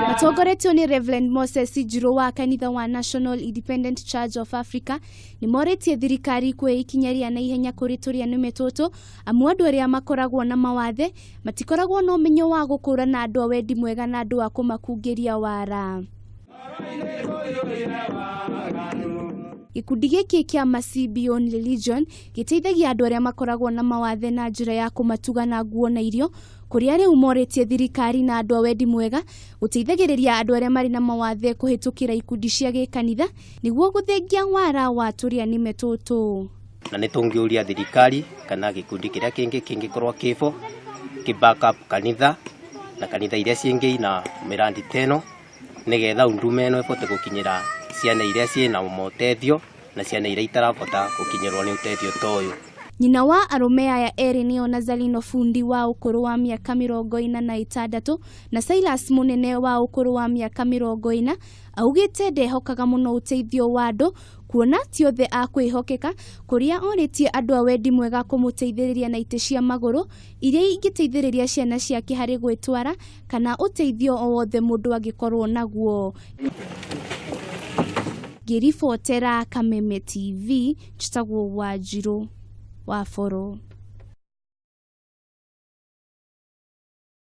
Matongoretio nĩ Reverend Moses Njirũ wa kanitha wa National Independent Church of Africa nĩ morĩtie thirikari kuoya ikinya rĩa naihenya kũrĩ tũrĩa nĩme tũtũ amu andũ arĩa makoragwo na mawathe matikoragwo na ũmenyo wa gũkũrana andũ a wendi mwega na andũ a kũmakungĩria wara. Gĩkundi gĩkĩ kĩa Mercy Beyond Religion gĩteithagia andũ arĩa makoragwo na mawathe na njĩra ya kũmatuga na nguo na irio, kũrĩa rĩu morĩtie thirikari na andũ a wendi mwega gũteithagĩrĩria andũ arĩa marĩ na mawathe kũhĩtũkĩra ikundi cia gĩkanitha nĩguo gũthengia wara wa tũrĩa nĩme tũtũ. Na nĩ tũngĩũria thirikari kana gĩkundi kĩrĩa kĩngĩ kĩngĩkorwo kĩbo kĩ back up kanitha na kanitha iria cingĩ ina mĩrandi ta ĩno, nĩgetha huduma ĩno ĩbote gũkinyĩra ciana iria ciĩna motethio na ciana iria itarabota gũkinyĩrwo nĩ ũtethio ta ũyũ. Nyina wa arũme aya erĩ nĩo Nazarino Fundi wa ũkũrũ wa mĩaka 46 na Silas Mũnene wa ũkũrũ wa mĩaka 40 augĩte ndehokaga mũno ũteithio wa andũ kuona ti othe a kwĩhokeka, kũrĩa orĩtie andũ a wendi mwega kũmũteithĩrĩria na itĩ cia magũrũ iria ingĩteithĩrĩria ciana ciake harĩ gwĩtwara kana ũteithio o wothe mũndũ angĩkorwo naguo. Ngĩribotera Kameme TV, njĩtagwo Wanjirũ wa Boro.